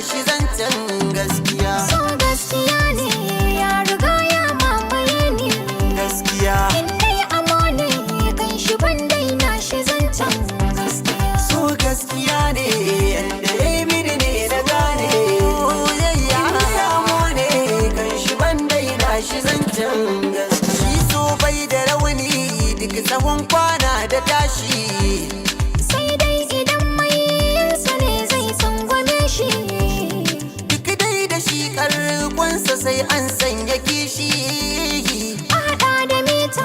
shi zancen gaskiya. So gaskiya ne, ya riga ya mamaye ni. Gaskiya. In dai amo ne, kan shi ban daina shi zancen gaskiya. So gaskiya ne, yanda ya yi mini ne na gane. Soyayya amo ne, kan shi ban daina shi zancen gaskiya. Shi so bai da rauni, duk tsawon kwana da tashi. Sai dai idan mai yinsa ne zai tsangwame shi. Duk dai da shi karkonsa, sai an sanya kishi. A haɗa da mita,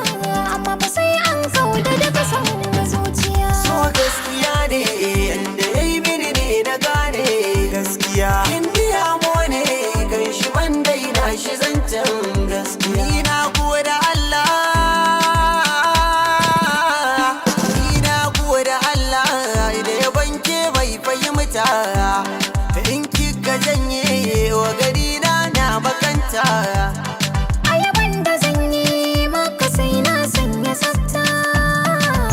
amma ba sai an kauda daga son zuciya. So gaskiya ne, yanda ya yi mini ne na gane. Gaskiya. In amo ne, kan shi ban daina shi zancen gaskiya. Ni na gode Allah, ni na gode Allah da ya banke mai fahimta. In kika janye wa gari na, na makanta. Ayaban da zan yi maka sai na sanya tsafta.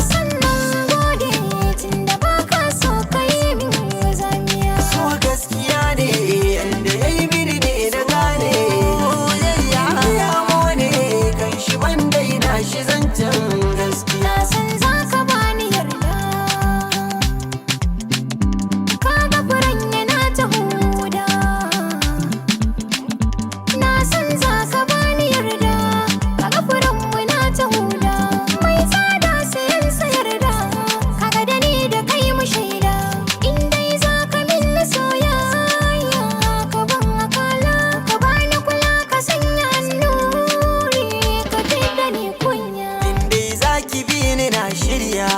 Sannan gode tunda baka so ka yi min zamiya. So gaskiya ne, yanda ya yi mini ne na gane. Soyayya amo ne, kan shi ban daina shi zancen gaskiya. Na san za ka bani yarda. Ka ga furen yana ta huda. Na san za ka bani yarda. Ka ga furen muna ta huda. Mai tsada sayan sa yarda. Kaga da ni da kai mu shaida. In dai za ka min soyayya, ka ban akala, ka bani kula, ka sanya annuri, ka fidda ni kunya. In dai za ki bi ni, na shirya.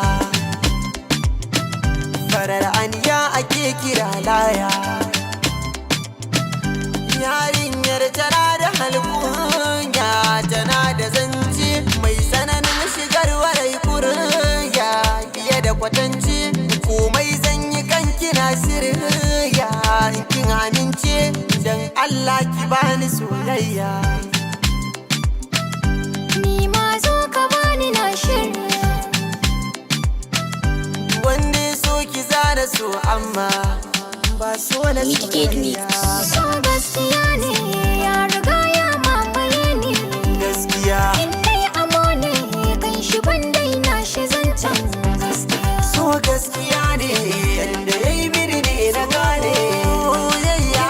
Farar aniya ake kira laya. Yarinyar tana da halkunya, tana da zance mai tsananin shigar warai kuriya fiye da kwatance. Komai zan yi kan kina shirya, in kin amince, dan Allah ki bani soyayya. Ni ma zo ka bani, na shirya. Wanda ya so ki zana so, amma ba so na Wicked soyayya. Mix. So gaskiya ne, ya riga ya mamaye ni. Gaskiya. In dai amo ne, kan shi ban daina shi zancen gaskiya. So gaskiya ne, yanda ya yi mini ne na gane. Soyayya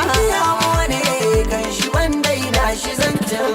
amo ne, kan shi ban daina shi zancen.